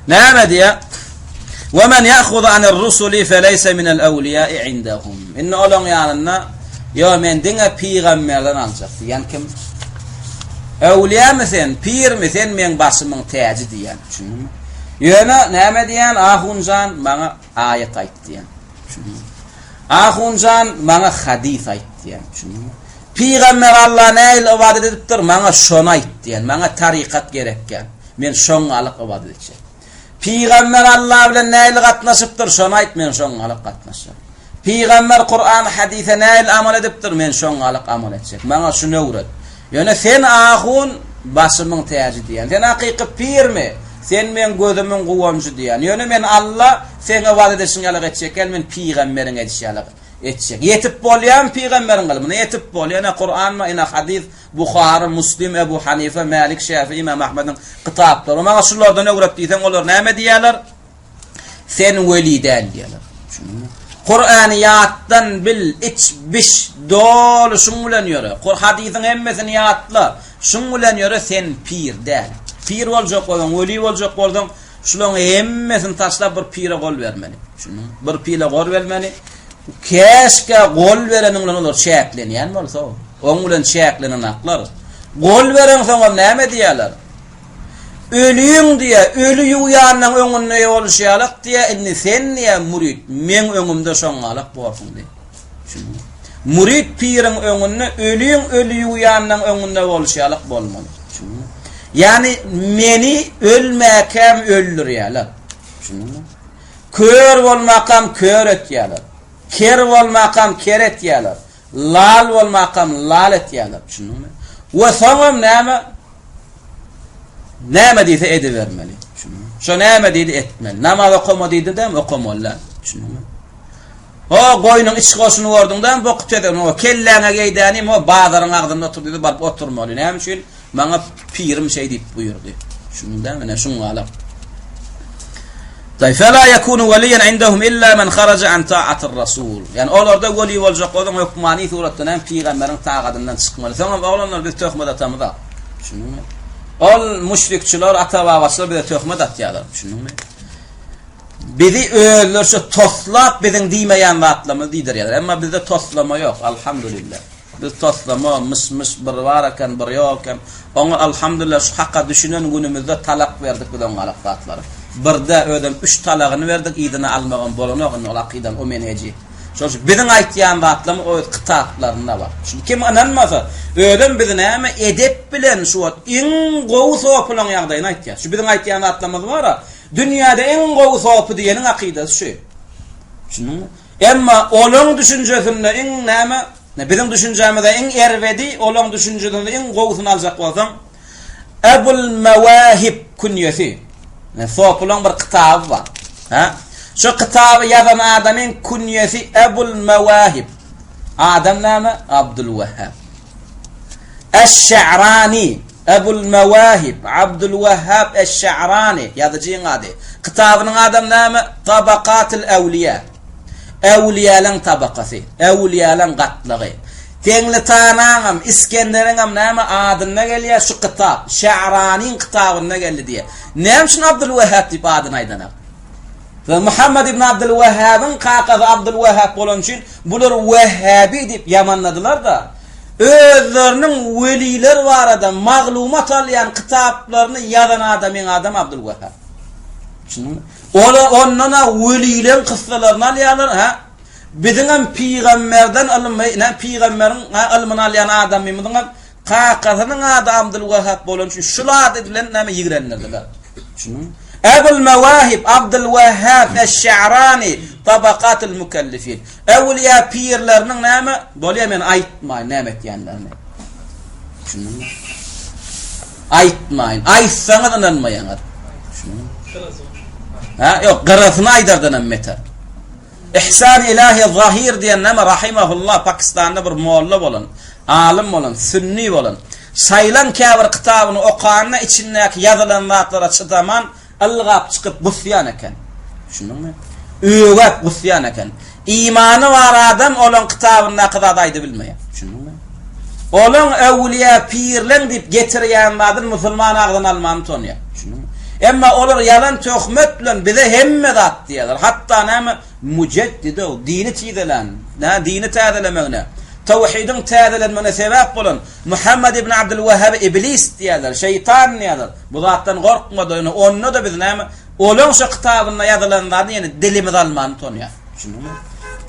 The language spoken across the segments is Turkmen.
Näme diýýär? Ve men ya'khudhu anir rusuli feleyse minel awliya'i indahum. Indi olaň ýanynda ýo men diňe pygamberden aljak diýen kim? Öwliýamy sen, pirmi sen meň başymyň täji diýen. Düşündiňmi? Ýöne näme diýen? Ahunjan maňa aýat aýt diýen. Düşündiňmi? Ahunjan maňa hadys aýt diýen. Düşündiňmi? Pygamber Alla nähili ybadat edipdir, maňa şony aýt diýen. Maňa tarykat gerekýän. Men şoňňalyk ybadat etjek. Pygamber Alla bilen nähili gatnaşypdyr, şony aýt, men şoňňalyk gatnaşjak. Pygamber Kuran, hadise nähili amal edipdir, men şoňňalyk amal etjek. Maňa şuny öwret. Ýöne sen ahun, başymyň täji diýen. Sen hakyky pirmi? Sen meň gözümiň guwanjy diýen. Ýöne men Alla, seň ybadat edişiň ýalyk etjek däl, men pygamberiň edişi ýalyk etjek. Ýetip bolýarmy pygamberiň ylmyna? Ýetip bolýar. Ine Kuran bar, ine hadys. Buhary, Muslim, Ebu Hanife, Mälik, Şäfi, Ymam Ahmediň kitaplary. Maňa şulardan öwret diýseň, olar näme diýýärler? Sen weli däl diýýärler. Düşündiňmi? Kurany ýatdan bil, iç, biş, doly şuň bilen ýöre. Kur hadysyň hemmesini ýatla. Şuň bilen ýöre, sen pir däl. Pir boljak bolsaň, weli boljak bolsaň, şularyň hemmesini taşlap bir pire gol bermeli. Düşündiňmi? Bir pire gol bermeli. Käşgä gol bereniň bilen olar çäklenýän bolsa. Oň bilen çäklenenaklar. Gol bereňsoňam näme diýýärler? Öliň diýýär, öli ýuwýanyň öňünde bolşy ýalak diýýär, indi sen diýýär, mürit, meň öňümde şoňňalak borsuň diýýär. Düşündiňmi? Mürit piriň öňünde öliň öli ýuwýanyň öňünde bolşy ýalak bolmaly. Düşündiňmi? Ýagny meni ölmäkäm öldürýärler. Düşündiňmi? Kör bolmakam kör etýärler. Ker bolmakam ker etýärler. Lal bolmakam lal etýärler. Düşündiňmi? We soňam näme? Näme diýse edibermeli. Düşündiňmi? Şo näme diýdi etmeli. Namaz okama diýdi-de, okamaly däl. Düşündiňmi? O goýnuň iç goşuny gördüň-de, boku tezegini, o kelläňe geýdänim, o bazaryň agzynda otur diýdi, baryp oturmaly. Näme üçin? Maňa pirim şeý diýip buýurdy. Düşündiňmi? Mine şuň galak. Daý fela yakunu waliyan indahum illa men kharaja an ta'atir rasul. Ýani olarda weli boljak bolsaň hökmany suratda näme pygamberiň tagadyndan çykmaly. Soňam oglanlar biz töhmet atamyzak. Düşündiňmi? Ol müşrikçiler, ata-babaçylar bize töhmet atýarlar. Düşündiňmi? Bizi özlerçe toslap biziň diýmeýän zatlarymyzy diýdirýärler. Emma bizde toslama ýok, alhamdulillah. Biz toslama, myş-myş, bir bar eken, bir ýok eken. Oňa alhamdulillah şu haka düşünen günümizde talak berdik biz oňa alak zatlary. Birde özem üç talagyny berdik, yzyna almagam bolanok indi ol akydany, o menheji. Şonuň üçin biziň aýtýan zatlarymyz öz kitaplarynda bar. Şuny kim ynanmasa, özem biz näme edep bilen şu wagt iň gowy sopulaň ýagdaýyny aýtýas. Şu biziň aýtýan zatlarymyz bar-a, dünýäde iň gowy sopy diýeniň akydasy şu. Düşündiňmi? Emma olaň düşünjesinde iň näme, biziň düşünjämizde iň erbedi, olaň düşünjesinde iň gowusyny aljak bolsaň, Ebul Mewahib künýesi. Sopulaň bir kitaby bar. Ha? Şu kitaby ýazan adamyň künýesi Ebul Mewahib. Adam näme? Abdul Wahhab. Eş-Şa'rani, Ebul Mewahib, Abdul Wahhab Eş-Şa'rani ýazyjyň ady. Kitabynyň adam näme? Tabakatul Ewliýa. Öwlüýäleň tabakasy, öwlüýäleň gatlagy. Teňlitanaňam, Iskenderiňem näme adynda gelýär şu kitap, Şa'ranyň kitabynda geldi diýýär. Näme üçin Abdul Wahhab diýip adyny aýdanak? We Muhammed ibn Abdul Wahhabyň kakasy Abdul Wahhab bolany üçin bular Wahhabi diýip ýamanladylar-da, özleriniň weliler barada maglumat alýan kitaplaryny ýazan adamyň adam Abdul Wahhab. Düşündiňmi? Olar ondan-a welileň kyssalaryny alýarlar, hä? Biziňem pygamberden ylmy, nä pygamberiň hä ylmyny alýan adamymyzyňam kakasynyň ady Abdul Wahhab bolany üçin şul ady bilen näme ýigrendirdiler. Düşündiňmi? Ebul Mewahib Abdul Wahhab Eş-Şa'rani Tabakatul Mükellifin. Öwliýa pirleriniň näme? Bolýa men aýtmaýyn näme etýänlerini. Düşündiňmi? Aýtmaýyn. Aýtsaňyz ynanmaýaňyz. Düşündiňmi? Ha, ýok, gyrasyny aýdardan hem beter. Ihsan Ilahi Zahir diýen näme rahimahullah Pakistanda bir molla bolan, alym bolan, sünni bolan. Saýlan käbir kitabyny okanda içindäki ýazylan zatlara çydaman ylgap çykyp gusýan eken. Düşündiňmi? Ögäp gusýan eken. Imany bar adam olaň kitabyndaky zady aýdybilmeýär. Düşündiňmi? Olaň öwülýä pirleň diýip getirýän zadyny musulman agzyna almany utanýar. Düşündiňmi? Emma olar ýalan töhmet bilen bize hemme zat diýýärler. Hatda näme mujeddidow, dini tizelän, nä dini täzelemegine, tawhidiň täzelenmegine sebäp bolan Muhammed ibn Abdul Wahhaby iblis diýýärler, şeýtan diýýärler. Bu zatdan gorkmady, ýöne onda-da biz näme olaň şo kitabynda ýazylan zady ýene dilimiz alman utanýas. Düşündiňmi?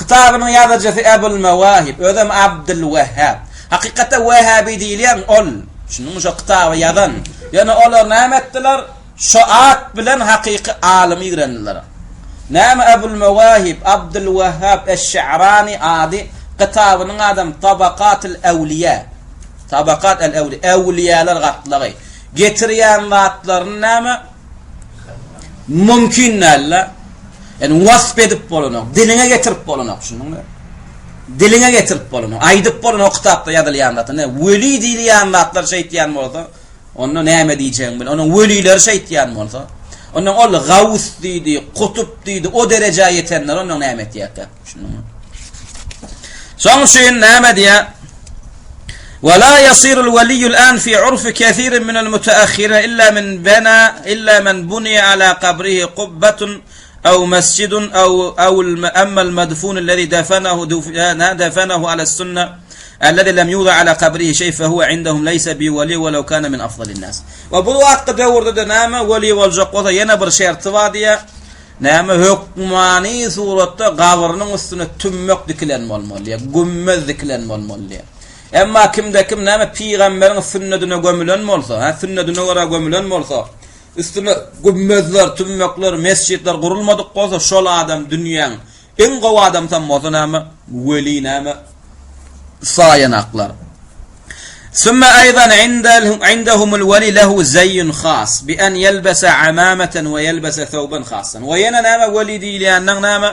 Kitabynyň ýazyjysy Ebul Mewahib, özem Abdul Wahhab. Hakykatda Wahhabi diýilýän ol. Düşündiňmi? Şo kitaby ýazan. Ýöne olar näme etdiler? Şo at bilen hakyky alymy ýigrendiler. Näme Ebul Mewahib, Abdul Wahhab Eş-Şe'rani ady, kitabynyň adam Tabakatul Ewliýa. Tabakat el-Ewliýa, Ewliýalar gatlagy. Getirýän zatlaryny näme? Mümkin däl-de. Ýani wasp edip bolanok, diliňe getirip bolanok, düşündiňmi? Diliňe getirip bolanok, aýdyp bolanok kitapda ýazylýan zatlar. Ne weli diýilýän zatlar şeýtýän bolsa, onda näme diýjegiň bil. Onuň welileri şeýtýän bolsa, ondan ol gaws diýdi, kutup diýdi, o derejä ýetenler ondan näme etýärkä? Düşündiňmi? Şonuň üçin näme diýýär? Ve la yasirul veliyyul an fi urfi kesirin minel müteahhirin illa min bena illa men buniye ala kabrihi kubbatun ew mescidun ew ew emmel medfun ellezî defenehu defenehu ala sünne ellezî lem yuza ala kabrihi şey fehuve indehum leyse bi veli ve lev kana min afdalin nas. Ve bu wagtky döwürde-de näme weli boljak bolsa ýene bir şerti bar diýýär. Näme hökmany suratda gabrynyň üstüne tümmek dikilen bolmaly diýýär, gümmez dikilen bolmaly diýýär. Emma kimde-kim näme pygamberiň sünnedine gömülen bolsa, hä, sünnedine görä gömülen bolsa, üstüne gümmezler, tümmekler, mesjitler gurulmadyk bolsa, şol adam dünýäň iň gowy adamsam bolsa näme, weli näme saýanaklar. Sümme aýdan indehumul weli lehu zeýun has bi en ýelbese amameten we ýelbese thawban hasan. We ýene näme weli diýilýänleň näme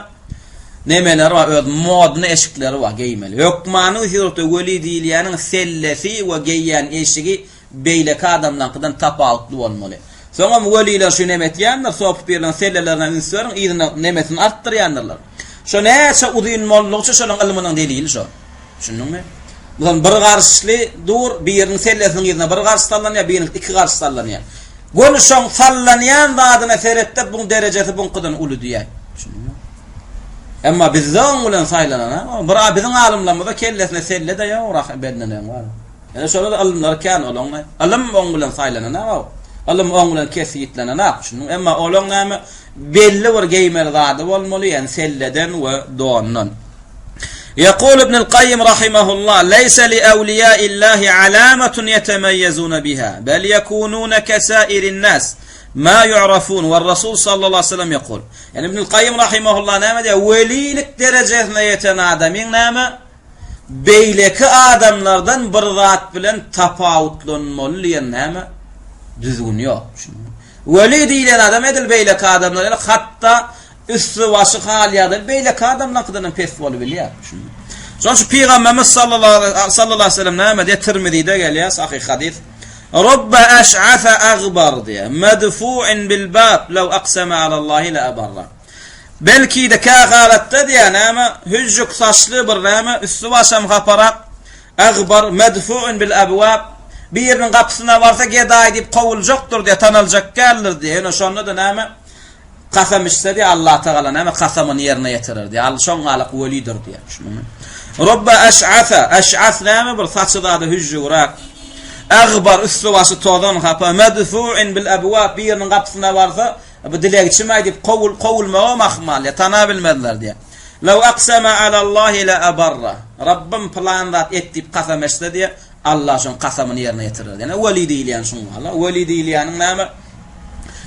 nemeleri bar, öz modny eşikleri bar geýmeli. Hökmany suratda weli diýilýäniň sellesi we geýýän eşigi beýleki adamlaňkydan tapawutly bolmaly. Soňam weliler şu neme etýändir, sopy pirleriň sellelerine üns beriň, yzyna nemesini artdyrýandyrlar. Şo näçe uzyn boldugyça şolaň ylmynyň delili şo. Düşündiňmi? Mysal bir garşly dur, biriniň sellesiniň yzyna bir garş sallanýar, biriniň iki garş sallanýar. Göni şoň sallanýan zadyna seretde buň derejesi buňkydan uly diýýär. Düşündiňmi? Emma bizde oň bilen saýlanan, ha? Bir biziň alymlarymyzda kellesine selle-de ýok, rahmet benden bar. Ýöne şonda-da ylymlary kän olaň. Ylym oň bilen saýlananak. Ylym oň bilen kesgitlenenak. Düşündiňmi? Emma olaň näme belli bir geýmeli zady bolmaly, ýagny selleden we dondan. Ýekul Ibnül Kaýym rahimehullah, Leýse li ewliýaillahi alamatun ýetemeýýezune biha, bel ýekunune kesairin nas, ma ýu'rafun, we Rasul sallallahu aleyhi ve sellem ýekul. Ýagny Ibnül Kaýym rahimehullah näme diýýär? Welilik derejesine ýeten adamyň näme? Beýleki adamlardan bir zat bilen tapawutlanmaly diýen näme? Düzgün ýok. Weli diýlen adam edil beýleki adamlar ýaly hatda üsti-başy hal-ýagdaýy beýleki adamlaryňkydan hem pes bolubilýär. Şonuň üçin Pygamberimiz sallallahu aleyhi ve sellem näme diýýär? Tirmizide gelýär, sahyh hadys. Rubba eş'afe agbar diýýär. Medfu'in bil bab law aksama alallahi la abarra. Belki-de kähalatda diýýär näme, hüžžük saçly bir näme, üsti-başam haparak, agbar, medfu'un bil abwab, biriniň gapysyna barsa gedaý diýip kowuljakdyr diýýär, tanaljak däldir diýýär. Ýöne şonda-da näme, kasam içse diýýär, Allatagala näme kasamyny ýerine ýetirer diýýär. Al şoň galak welidir diýýär. Düşündiňmi? Rubba eş'asa, eş'as näme bir saçy zady hüžžügräk, agbar, üsti-başy tozan hapa, medfu'in bil abwab, biriniň gapysyna barsa, Bu dilegçimaý diýip kowul, kowulmagam ahmal, ýa tanabilmezler diýýär. Law aksama alallahi la abarra. Rabbym pylan zat et diýip kasam etse diýýär, Allah şoň kasamyny ýerine ýetirer. Ýene weli diýilýän şuň hala. Weli diýilýäniň näme?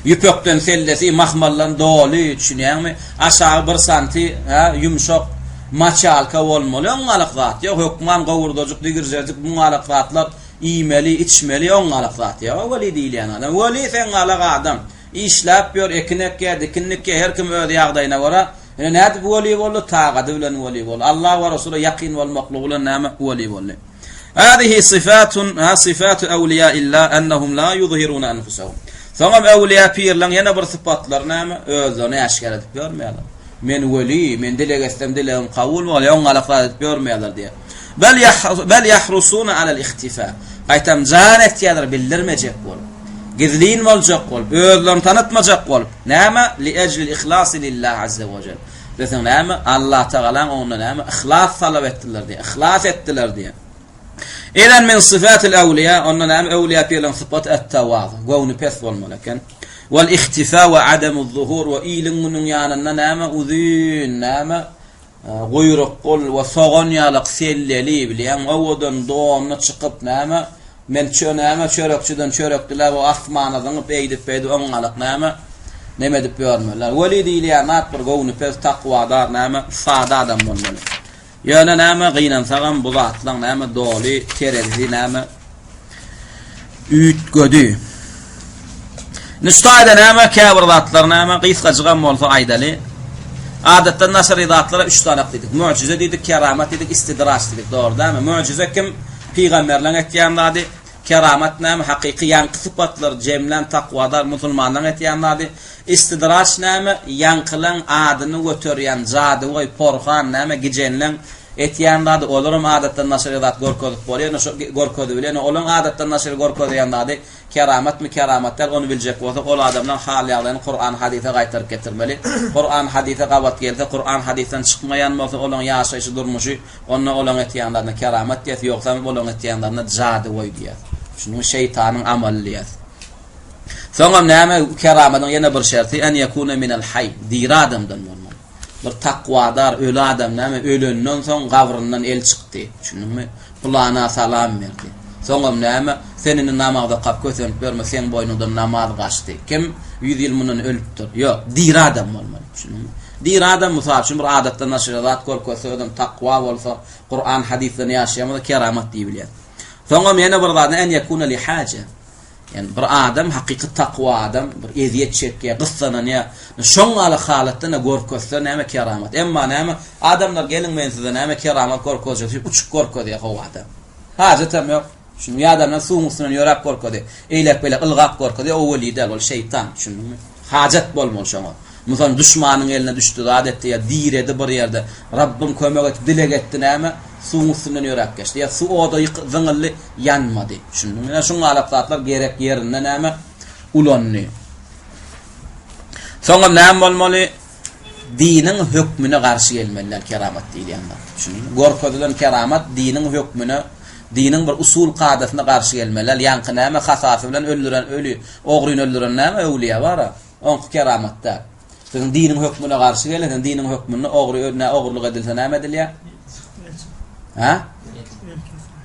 Ýüpekden sellesi mahmaldan doly, düşünýäňmi? Aşagy bir santi, hä, ýumşak maçalka bolmaly. Oňňalyk zat ýok. Hökman gowurdajyk, digirjerjik, muňňalyk zatlar iýmeli, içmeli, oňňalyk zat ýok. Weli diýilýän adam. Weli seň galak adam. Işläp ýör, ekin ekýär, dikin dikýär, her kim öz ýagdaýyna görä. Ýöne nädip weli boldy? Tagady bilen weli boldy. Allah we Resula ýakyn bolmaklygy bilen näme weli boldy? Hâzihi syfatun, hâ syfatu ewliýaillah ennehum lâ ýuzhirûne enfusehum. Soňam öwliýa pirleň ýene bir sypatlary näme? Özlerini äşgär edip ýörmeýärler. Men weli, men dileg etsem dilegim kabul bolýar, oňňalak zat edip ýörmeýärler diýýär. Bel bel ýahrusûne alel ihtifâ. Gaýtam jan etýärler bildirmejek bolup. Gizlin boljak bolup, özlerini tanytmajak bolup, näme? Li ejlil ihlasi lillah azze we jel. Bilseň näme? Allah Tagalaň oňunda näme? Yhlas talap etdiler diýýär. Yhlas etdiler diýýär. Izen min syfatil awliýa, onda näme öwliýa pirleriň sypaty et-tawaz, göwni pes bolmaly eken. Wal ihtifa we adamuz zuhur we iliň günüň ýanynda näme uzyn, näme guýrukgul we sogan ýalak selleli bilýäň, owadan donly çykyp näme men çö näme çörekçiden çörek diläp o asmana zyňyp eýdip beýdip oňňalak näme neme edip ýörmeliler. Weli diýilýän zat bir göwni pes, takwadar näme sada adam bolmaly. Ýöne näme gynansagam bu zatlaň näme doly terezisi näme üýtgedi. Indi şu taýda näme käbir zatlar näme gysgajygam bolsa aýdaly. Adatdan daşary zatlara üç sanak diýdik. Mujize diýdik, keramat diýdik, istidraç diýdik. Dogry dämi? Mujize kim? Pygamberleň etýän zady. Keramat näme? Hakyky ýaňky sypatlary jemlän takwadar musulmanlaň etýän zady. Istidraç näme? Ýaňkylaň adyny göterýän jadygöý, porhan näme? Gijenleň etýän zady. Olaram adatdan daşary zat görkezip bolýar. Ýöne şo görkezibilýär. Ýöne olaň adatdan daşary görkezýän zady keramatmy, keramat däl, ony biljek bolsak, ol adamlaň hal-ýagdaýyny Kuran, hadysa gaýtaryp getirmeli. Kuran, hadysa gabat gelse, Kuran, hadysdan çykmaýan bolsa, olaň ýaşaýşy, durmuşy Onda olaň etýän zadyna keramat diýýäs, ýogsam olaň etýän zadyna jadygoý diýýäs. Düşündiňmi? Şeýtanyň amaly diýýäs. Soňam näme keramadyň ýene bir şerti en ýekune minel haý, diri adamdan bolmaly. Bir takwadar öli adam näme ölenden soň gabryndan el çykdy. Düşündiňmi? Pylana salam berdi. Soňam näme sen indi namaz okap kösenip ýörme, seň boýnuňdan namaz gaçdy. Kim ýüz ýyl mundan ölüpdir. Ýok, diri adam bolmaly. Düşündiňmi? Diri adam mysal üçin bir adatdan daşary zat görkezse özem takwa bolsa Kuran hadysdan ýaşaýan bolsa keramat diýibilýär. Soňam ýene bir zady en ýekune li haja. Ýani bir adam hakyky takwa adam bir ezýet çekýär, gyssananýar. Şoň ýaly halatda ne görkezse näme keramat. Emma näme adamlar geliň men size näme keramat görkezjek diýip uçup görkezýär howada. Hajatam ýok. Düşündiňmi? Ýa adamlar suwuň üstünden ýöräp görkezýär. Eýläk-beýläk ylgap görkezýär, o weli däl, ol şeýtan, düşündiňmi? Hajat bolmaly şoňa. Mysal, duşmanyň eline düşdi, zat etdi ýa diredi bir ýerde, Rabbym kömek et, dileg etdi näme? Suwuň üstünden ýöräp geçdi. Ýa suw oda ýyk zyňyldy, ýanmady. Düşündiňmi? Ýa şuň ýalak zatlar gerek ýerinde näme? Ulandy. Soňam näme bolmaly? Diniň hökmüne garşy gelmeli däl keramat diýilýän zat. Düşündiňmi? Görkezilen keramat diniň hökmüne, diniň bir usul kadasyna garşy gelmeli däl. Ýaňky näme hasasy bilen öldüren öli, ogryny öldüren näme öwlüýä bar-a? Oňky keramat däl. Siziň diniň hökmüne garşy gelýär, siziň diniň hökmünde ogry nä ogurlyk edilse näme edilýär? Ha?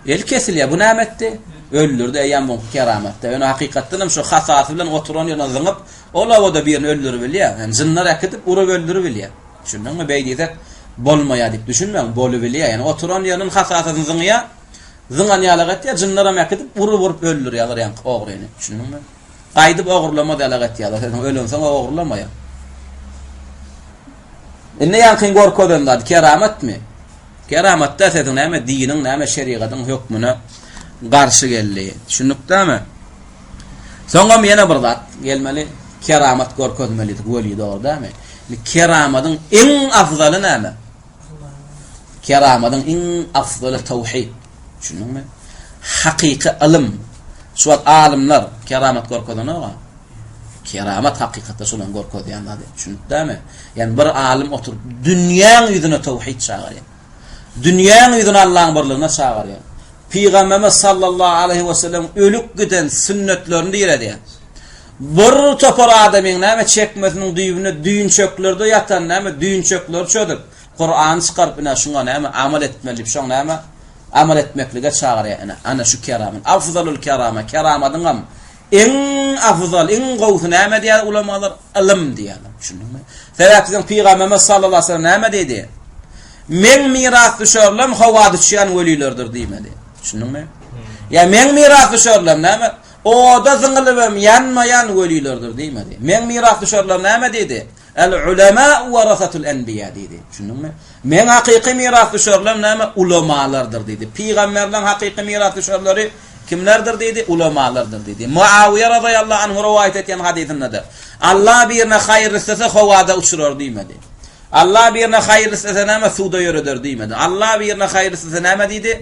El kesilýär. Bu näme etdi? Öldürdi, eýýäm buňky keramat däl. Ýöne hakykatdan hem şu hasasy bilen oturan ýerine zyňyp, ol awada birini öldüribilýär. Ýani jynlar äkidip urup öldüribilýär. Düşündiňmi? Beý diýsek bolmaýar diýip düşünmäň, bolubilýär. Ýani oturan ýerinden hasasyny zyňýar, zyňan ýalak etýär, jynlaram äkidip urup-urup öldürýärler ýaňky ogryny. Düşündiňmi? Gaýdyp ogurlamaz ýalak etýärler. Sen ölensoň ogurlamaýar. Indi ýaňkyň görkezen zady keramatmy? Keramat däl sesiň näme diniň näme şerigatyň hökmüne garşy geldi. Düşündikdämi? Soňam ýene bir zat gelmeli. Keramat görkezmelidik weli dogry dämi? Keramadyň iň afzaly näme? Keramadyň iň afzaly tawhid. Düşündiňmi? Hakyky ylym. Şu wagt alymlar keramat görkezenok-a. Keramat hakykatda şolaryň görkezýän zady. Düşündik dämi? Ýani bir alym oturyp dünýäň ýüzüne tawhid çagyrýar. Dünýäň ýüzüne Allahyň birligine çagyrýar. Pygamberimiz sallallahu aleyhi we sellem ölüp giden sünnetlerini diredýär. Bir topar adamyň näme çekmesiniň düýbünde düýnçeklerde ýatan näme düýnçekleri çözüp, Kurany çykaryp ine şuňa näme amal etmeli diýip şoň näme amal etmeklige çagyrýar ine ana şu keramat. Afzalul kerama keramadyňam iň afzal iň gowusy näme diýýär ulamalar? Ylym diýýärler. Düşündiňmi? Sebäp biziň pygamberimiz sallallahu aleyhi ve sellem näme diýdi? Meň mirasdüşerlem howada uçýan welilerdir diýmedi. Düşündiňmi? Ýa meň mirasdüşerlem näme? Oda zyňylybam ýanmaýan welilerdir diýmedi. Meň mirasdüşerlerim näme diýdi? El ulemâ'u werasatul enbiýa diýdi. Düşündiňmi? Meň hakyky mirasdüşerlerim näme? Ulamalardyr diýdi. Pygamberleň hakyky mirasdüşerleri kimlerdir diýdi? Ulamalardyr diýdi. Muawiýe razyýallahu anhu rowaýat etýän hadysynda-da, Allah birine haýyr islese howada uçurar diýmedi. Allah birine haýyr islese näme? Suwda ýöreder diýmedi. Allah birine haýyr islese näme diýdi?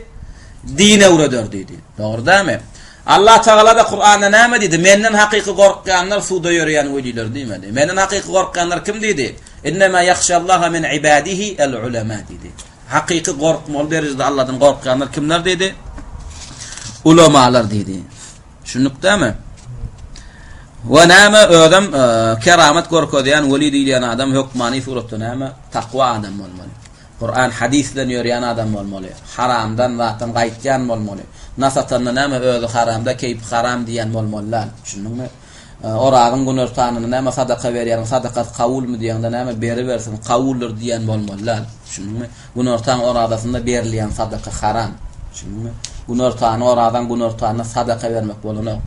Din öwreder diýdi. Dogry dälmi? Allah Tagala-da Kuranda näme diýdi? Menden hakyky gorkýanlar suwda ýöreýän weliler diýmedi. Menden hakyky gorkýanlar kim diýdi? Innema ýahşallaha min ibadihi el-ulema diýdi. Hakyky gorkmaly derejede Allahdan gorkýanlar kimler diýdi? Ulamalar diýdi. Düşündikdämi? We näme özem e, keramat görkezýän weli diýilýän adam hökmany suratda näme? Takwa adam bolmaly. Kuran hadys bilen ýörýän adam bolmaly. Haramdan zatdan gaýtýan bolmaly. Nas atanda näme özi haramda keýpi haram diýýän bolmaly däl. Düşündiňmi? Orazyň günortanynda näme sadaka berýäň, sadakasy kabulmy diýeňde näme beribersin, kabuldyr diýýän bolmaly däl. Düşündiňmi? Günortan orazasynda berilýän sadaka haram. Düşündiňmi? Günortany orazaň günortanyna sadaka bermek bolanok.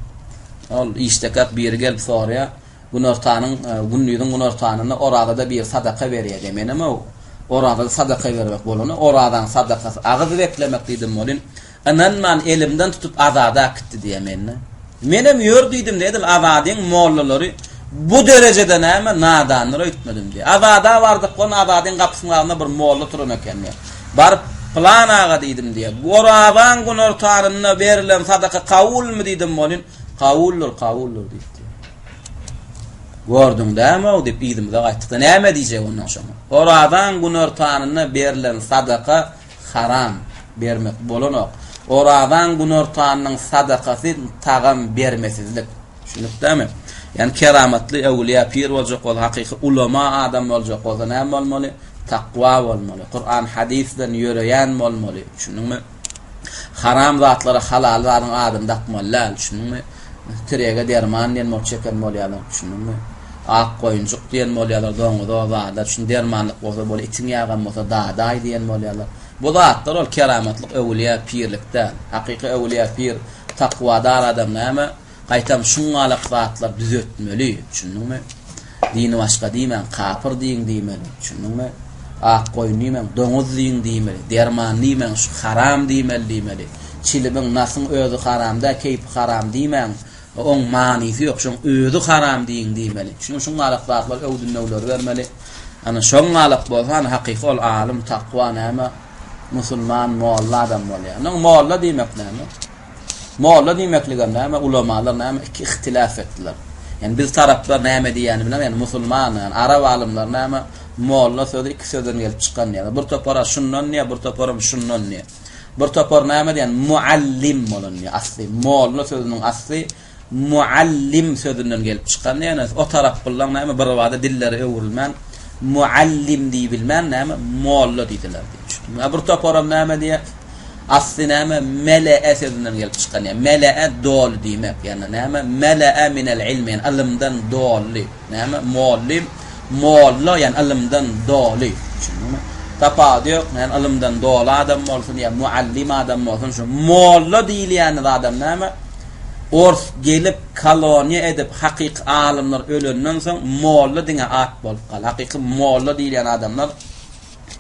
Ol işdekak biri gelip soraýar. Günortanyň, gündiziň günortanynda orazada biri sadaka berýär diýýär. Menem orazada sadaka bermek bolany, orazaň sadakasy agyz beklemek diýdim welin, ynanman elimden tutup Azada äkitdi diýýär meni. Menem ýör diýdim-de, edil Azadyň mollalary bu derejede näme nadandyr öýtmedim diýýär. Azada bardyk welin Azadyň gapysynyň agzynda bir molla turan eken diýýär. Baryp, Pylan aga diýdim diýýär. Orazaň günortanynda berlen sadaka kabulmy diýdim welin, Kabuldyr, kabuldyr diýipdi. Gördüň dämi-ow diýip yzymyza gaýtdykda näme diýjek ondan şoňa? Orazaň günortanynda berlen sadaka haram, bermek bolanok. Orazaň günortanynyň sadakasy tagam bermesizlik. Düşündikdämi? Ýani keramatly öwülýä pir boljak bolsa, hakyky ulama adam boljak bolsa näme bolmaly? Takwa bolmaly. Kuran hadys bilen ýöreýän bolmaly. Düşündiňmi? Haram zatlara halal zadyň adyny dakmaly däl, düşündiňmi? Tirege derman diýen bolup çeken bolýarlar, düşündiňmi? Ak goýunjyk diýen bolýarlar, doňuza o zada, düşün, dermanlyk bolsa bol, itiň ýagam bolsa dadaý diýen bolýarlar. Bu zatlar ol keramatlyk öwülýä pirlik däl. Hakyky öwülýä pir, takwadar adam näme? Gaýtam şuňňalak zatlar düzetmeli, düşündiňmi? Dini başga diýmäň, kapyr diýiň diýmeli, düşündiňmi? Ak goýun diýmäň, doňuz diýiň diýmeli, derman diýmäň, şu haram diýmeli diýmeli. Çilimiň, nasyň özi haram däl, keýpi haram diýmäň, oň manysy ýok, şoň özi haram diýiň diýmeli. Düşündiňmi? Şuňňalak zatlar öwüt-ündewleri bermeli. Ana şoňňalak bolsa, ana hakyky ol alym, takwa näme, musulman, molla adam bolýar. Onuň molla diýmek näme? Molla diýmekligem näme, ulamalar näme iki ihtilaf etdiler. Ýani biz taraplar näme diýýäni bilen, ýani musulman, ýani arap alymlary näme molla sözi iki sözden gelip çykan diýýärler. Bir topara şundan diýýär, bir toparam şundan diýýär. Bir topar näme diýýär? Muallim bolan diýýär. Asly molla sözüniň asly muallim sözünden gelip çykan diýýär. O tarap bilen näme bir bada dilleri öwrülmän muallim diýibilmän näme molla diýdiler diýýär. Bir toparam näme diýýär? Asly näme? Mele'e sözünden gelip çykan. Ýa mele'e doly diýmek. Ýagny näme? Mele'e minel ilmi, ýagny ylymdan doly. Näme? Mollim, molla, ýagny ylymdan doly. Düşündiňmi? Tapawudy ýok. Ýagny ylymdan doly adam bolsun ýa muallim adam bolsun, şu molla diýilýän adam näme? Ors gelip koloniýa edip hakyky alymlar ölenden soň molla diňe at bolup galdy. Hakyky molla diýilýän adamlar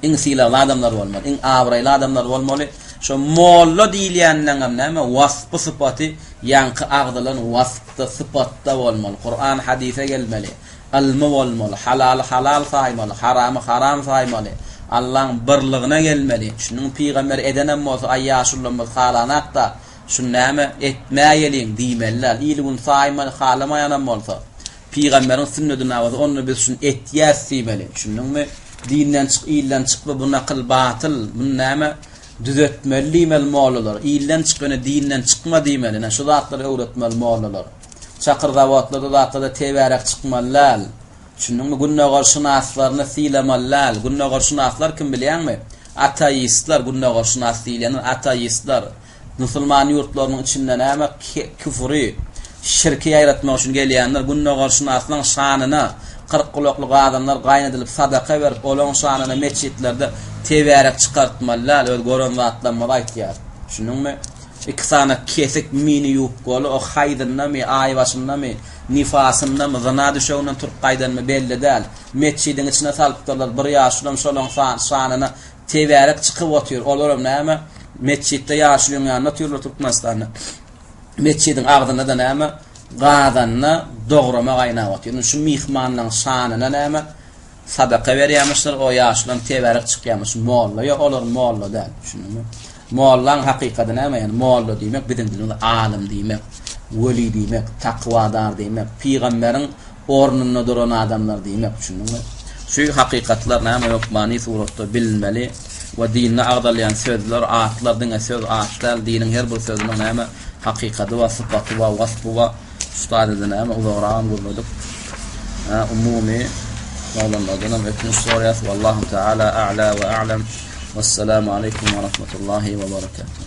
Iň sylagly adamlar bolmaly, iň abraýly adamlar bolmaly. Şo molla diýilýänleňem näme waspy sypaty ýaňky agzalan waspda, sypatda bolmaly. Kuran hadysa gelmeli, ylmy bolmaly, halaly halal saýmaly, haramy haram saýmaly, Allaň birligine gelmeli. Şunuň pygamber edenem bolsa, aý ýaşulamyz halanak-da, şuny näme etmäýeliň diýmeli däl. Il-gün saýmaly, halamaýanam bolsa. Pygamberiň sünnedine bolsa onda biz şuny etýäs diýmeli. Düşündiňmi? Dinden çyk, ilden çykma bu nakyl batyl. Muny näme düzetmeli diýmeli mollalar. Ilden çyk ýöne dinden çykma diýmeli. Ine şu zatlary öwretmeli mollalar. Çakyr zawodlarda zatlarda tebärek çykmaly däl. Düşündiňmi? Gündogar şynaslaryny sylamaly däl. Gündogar şynaslar kim bilýäňmi? Ateistler, gündogar şynas diýilýänler ateistler. Musulman ýurtlarynyň içinde näme küfri, şirki ýaýratmak üçin gelýänler gündogarşynaslaň şanyna 40 gulakly gazanlar gaýnadylyp sadaka berip olaň şanyna metjitlerde tebärek çykartmaly däl öz gören zatlarymyzy aýtýas. Düşündiňmi? Iki sany kesik mini ýubkaly o haýzyndamy, aýbaşyndamy, nifasyndamy, zyna düşeginden turup gaýdanmy belli däl. Metjidiň içine salypdyrlar bir ýaşulam şolaň şanyna Tebärek çykyp otyr. Olaram näme? Metjitde ýaşulyň ýanynda otyrlar Türkmenistanda. Metjidiň agzynda-da näme? Gazanda dograma gaýnap otyr. Indi şu myhmanlaryň şanyna näme? Sadaka berýärmişler, o ýaşulam tebärek çykýarmyş. Molla. Ýok, olar molla däl. Düşündiňmi? Mollaň hakykady näme? Ýani molla diýmek biziň dilimizde alym diýmek, weli diýmek, takwadar diýmek, pygamberiň ornunda duran adamlar diýmek, düşündiňmi? Şu hakykatlar näme hökmany suratda bilinmeli we dinde agzalýan sözler, atlar diňe söz, at däl, diniň her bir sözüniň näme hakykady bar, sypaty bar, waspy bar. Şu taýda näme uzagragam gürledik. Hä, umumy oglanlardanam ötünç soraýas. Wallahu taala a'la we a'lam. Wessalamu aleýkum we rahmetullahi we berekatuh.